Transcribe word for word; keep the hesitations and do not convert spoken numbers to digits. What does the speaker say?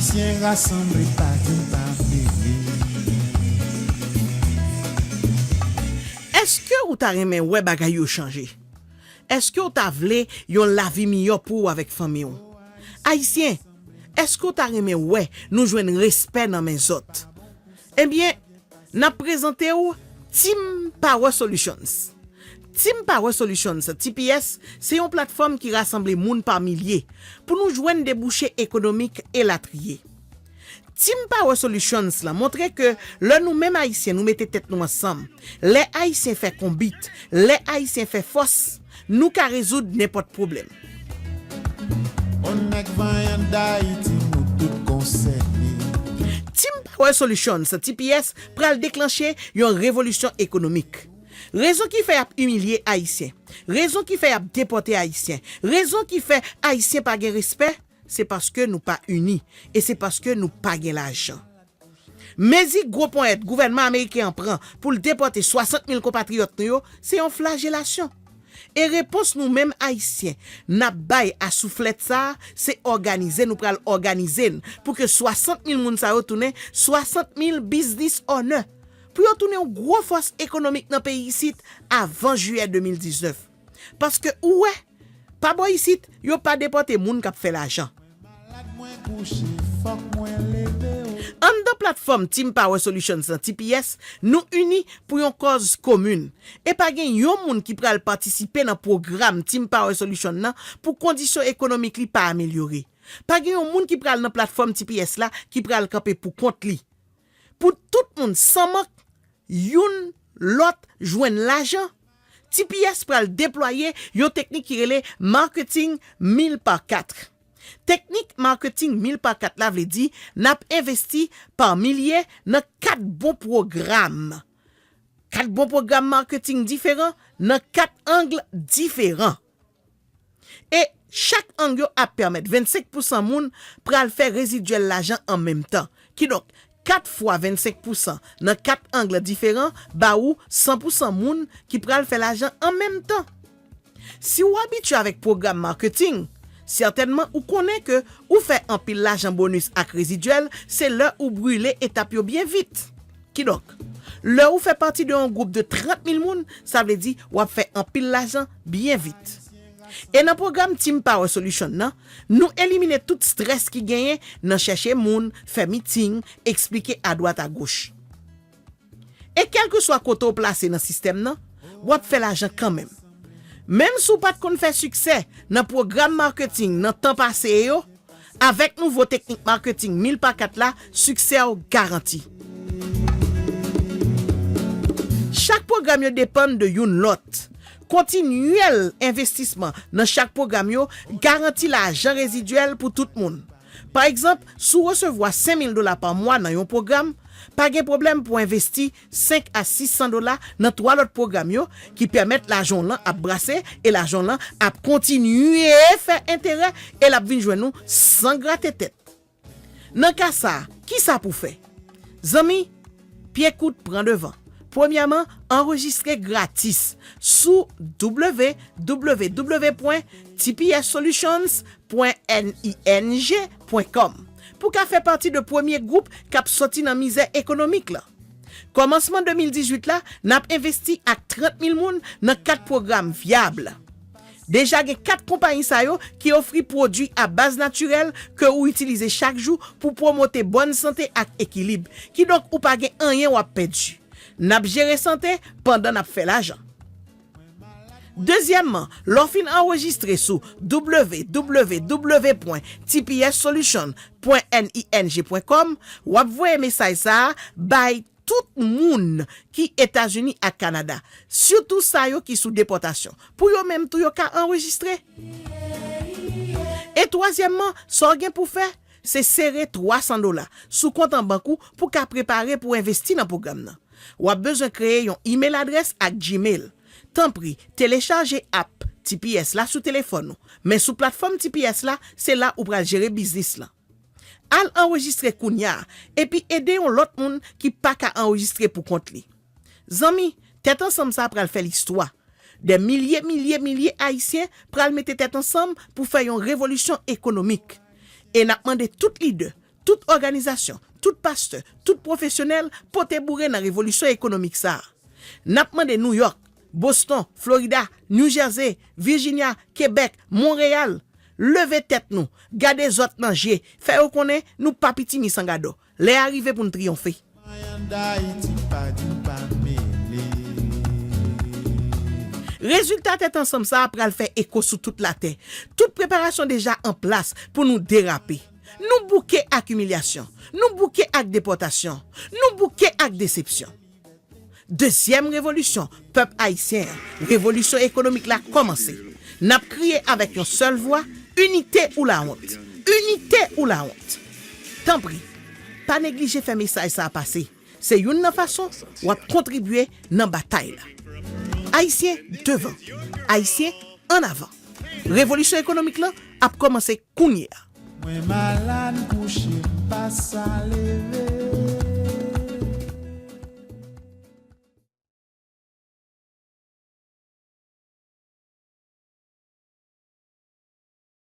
Ayisyen rasanble pa gen pa mele. Èske ou ta renmen wè bagay yo chanje? Èske w ta vle yon lavi miyò pou w avèk fanmi w? Ayisyen, èske w ta renmen wè nou jwenn respè nan men zòt? Ebyen, n ap prezante w Team Power Solutions. Team Power Solutions, T P S, se yon platfòm ki rasanble moun pa milye pou nou jwenn debouche ekonomik elatriye. Team Power Solutions lan montre ke lè nou menm Ayisyen nou mete tèt nou ansanm, lè Ayisyen fè konbit, lè Ayisyen fè fòs, nou ka rezoud nenpòt pwoblèm. On nèg vanyan Dayiti, nou tout konsène. Team Power Solutions, T P S, pral deklanche yon revolisyon ekonomik. Rezon ki fè y ap imilye Ayisyen, rezon ki fè y ap depòte Ayisyen, rezon ki fè Ayisyen pa gen respè, se paske nou pa ini e se paske nou pa gen lajan. Mezi gwo ponyèt gouvènman ameriken an pran pou l depòte swasant mil konpatriyòt nou yo se yon flajelasyon. E repons nou menm Ayisyen n ap bay a souflèt sa a se òganize nou pral òganize n pou ke swasant mil moun sa yo tounen swasant mil biznis owner, pou yo tounen yon gwo fòs ekonomik nan peyi isit avan jiyè de mil diznèf. Paske ou wè, pa bò isit, yo pa depòte moun k ap fè lajan. Malad mwen kouche, fòk mwen leve o. Anndan platfòm Team Power Solutions nan T P S, nou ini pou yon kòz komin. E pa gen yon moun ki pral patisipe nan pwogram Team Power Solution nan pou kondisyon ekonomik li pa amelyore. Pa gen yon moun ki pral nan platfòm T P S la ki pral kanpe pou kont li. Pou tout moun san mank, youn lòt jwenn lajan, T P S pral deplwaye yon teknik ki rele Marketing mil pa kat. Teknik Marketing mil pa kat la vle di n ap envesti pa milye nan kat bon pwogram. Kat bon pwogram marketing diferan nan kat ang diferan. E chak ang yo ap pèmèt vennsenk pousan moun pral fè rezidyèl lajan an menm tan. Kidonk, kat fwa vennsenk pousan nan kat ang diferan ba ou san pousan moun ki pral fè lajan an menm tan. Si w abitye avèk pwogram maketing, sètènman ou konnen ke ou fè anpil lajan bonis ak rezidyèl se lè ou brile etap yo byen vit. Kidonk, lè ou fè pati de yon gwoup de trant mil moun, sa vle di w ap fè anpil lajan byen vit. E nan pwogram Team Power Solution nan, nou elimine tout strès ki genyen nan chèche moun, fè miting, eksplike adwat agoch. E kèlkeswa kote w plase nan sistèm nan, w ap fè lajan kanmenm. Menm si w pa t konn fè siksè nan pwogram maketing nan tan pase yo, avèk nouvo teknik maketing mil pa kat la, siksè w garanti. Chak pwogram yo depann de youn lòt. Kontinyèl envestisman nan chak pwogram yo garanti lajan rezidyèl pou tout moun. Pa egzanp, si w resevwa senk mil dola pa mwa nan yon pwogram, pa gen pwoblèm pou w envesti senk a sis san dola nan twa lòt pwogram yo ki pèmèt lajan w lan ap brase e lajan w lan ap kontinye fè enterè e l ap vin jwenn ou san grate tèt. Nan ka sa a, kisa pou fè? Zanmi, pye kout pran devan. Premyèman, anrejistre gratis sou w w w pwen t p s solutions pwen n i n g pwen kòm pou w ka fè pati de premye gwoup k ap sòti nan mizè ekonomik lan. Kòmansman de mil dizuit la, n ap envesti ak trant mil moun nan kat pwogram vyab. Deja gen kat konpayi sa yo ki ofri pwodui a baz natirèl ke ou itilize chak jou pou pwomote bòn sante ak ekilib. Kidonk ou pa gen anyen w ap pèdi. N ap jere sante pandan n ap fè lajan. Dezyèmman, lè w fin anrejistre sou w w w pwen t p s solution pwen n i n g pwen kòm, w ap voye mesaj sa a bay tout moun ki Etazini ak Kanada, sitou sa yo ki sou depòtasyon, pou yo menm tou yo ka anrejistre. E twazyèmman, sa w gen pou fè, se sere twa san dola sou kont an bank ou pou w ka prepare pou w envesti nan pwogram nan. W ap bezwen kreye yon imèl adrès ak Gmail. Tanpri, telechaje app T P S la sou telefòn ou. Men sou platfòm T P S la, se la ou pral jere biznis lan. Al anrejistre kounye a, epi ede yon lòt moun ki pa ka anrejistre pou kont li. Zanmi, tèt ansanm sa a pral fè listwa. Dè milye, milye, milye Ayisyen pral mete tèt ansanm pou fè yon revolisyon ekonomik. E n ap mande tout lidè, Tout òganizasyon, tout pastè, tout pwofesyonèl pote boure nan revolisyon ekonomik sa a. N ap mande Nouyòk, Boston, Florida, New Jersey, Virginia, Kebèk, Monreyal, leve tèt nou, gade zòt nan je, fè yo konnen nou pa pitimi san gadò. Lè a rive pou n triyonfe. Rezilta tèt ansanm sa a pral fè eko sou tout latè. Tout preparasyon deja an plas pou nou derape. Nou bouke ak imilyasyon. Nou bouke ak depòtasyon. Nou bouke ak desepsyon. Dezyèm revolisyon pèp ayisyen an, revolisyon ekonomik la kòmanse. N ap kriye avèk yon sèl vwa, inite ou lawont! Inite ou lawont! Tanpri, pa neglije fè mesaj sa a pase. Se youn nan fason w ap kontribye nan batay la. Ayisyen devan! Ayisyen annavan! Revolisyon ekonomik lan ap kòmanse kounye a. Mwen malad kouche, m pa sa leve.